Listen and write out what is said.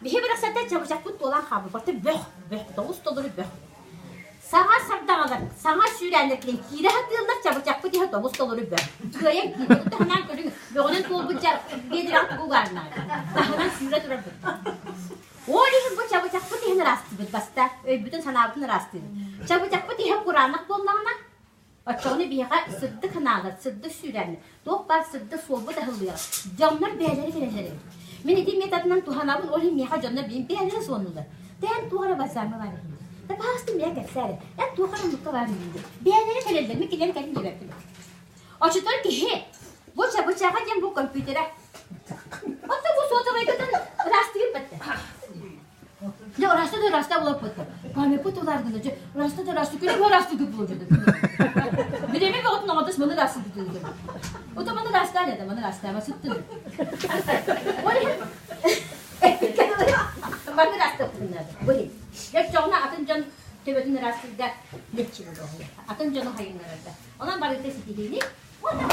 Биһи барахсаттар чабычахпыт туолан хаалбыт, барыта бөх, бөх, тоҕус толору бөх. Саҥа сардаҥалар, саҥа сүүрээннэр кэлэн киирэ сатыыллар, чабычахпыт иһэ тобус толору бөх. Кыайан киирбэт таһынан көрүҥ, бөҕүнэн туолбут дьа биэдэрэҕэ тугу угаарнаата. Таһынан сүүрэ турарбыт. Ол иһин бу чабычахпыт иһин ыраастыыбыт баста, өйбүтүн-санаабытын ыраастыыбыт. Чабычахпыт иһэ кураанах буоллаҕына, Оччоҕуна биһиэхэ сырдык санаалар, сырдык сүүрээннэр, туох баар сырдык суолбут аһыллыаҕа. Дьоннор бэйэлэрэ кэлэллэр эбит. Мин ити методынан туһанабын, ол иһин миэхэ дьоннор билин бэйэлэрэ суоннулар. Да эн туох эрэ бальзамҥа баар иһин. Да паасты миэхэ кэпсээ эрэ. Эн туох эрэ оннукка баар иһин диэн. Бэйэлэрэ кэлэллэр, мин кинилэри кэлин диэбэппин. Оччотугар киһи бу чабычаҕа диэн бу компьютера. Оттон бу суотабайгытын ыраастыыр баттэ. Дьэ, ыраста да ыраста буолаппыттар. Памятпыт улаардына, дьэ, ыраста да ыраста, күнү бу ыраастыгыт буолдьуду. Бириэмэ бөҕөтүн оҕотус маны ыраастыгыт буолдьуду. Ото маны ыраастаан этэ, маны ыраастаама сыттын. Ол иһин маны ыраастаппытын наада. Бу иһин. Дьэ, оччоҕуна атын дьон төбөтүн ыраастыырга легче буолуо. Атын дьону хайыннарарга. Онон барыта ситиһиини уонна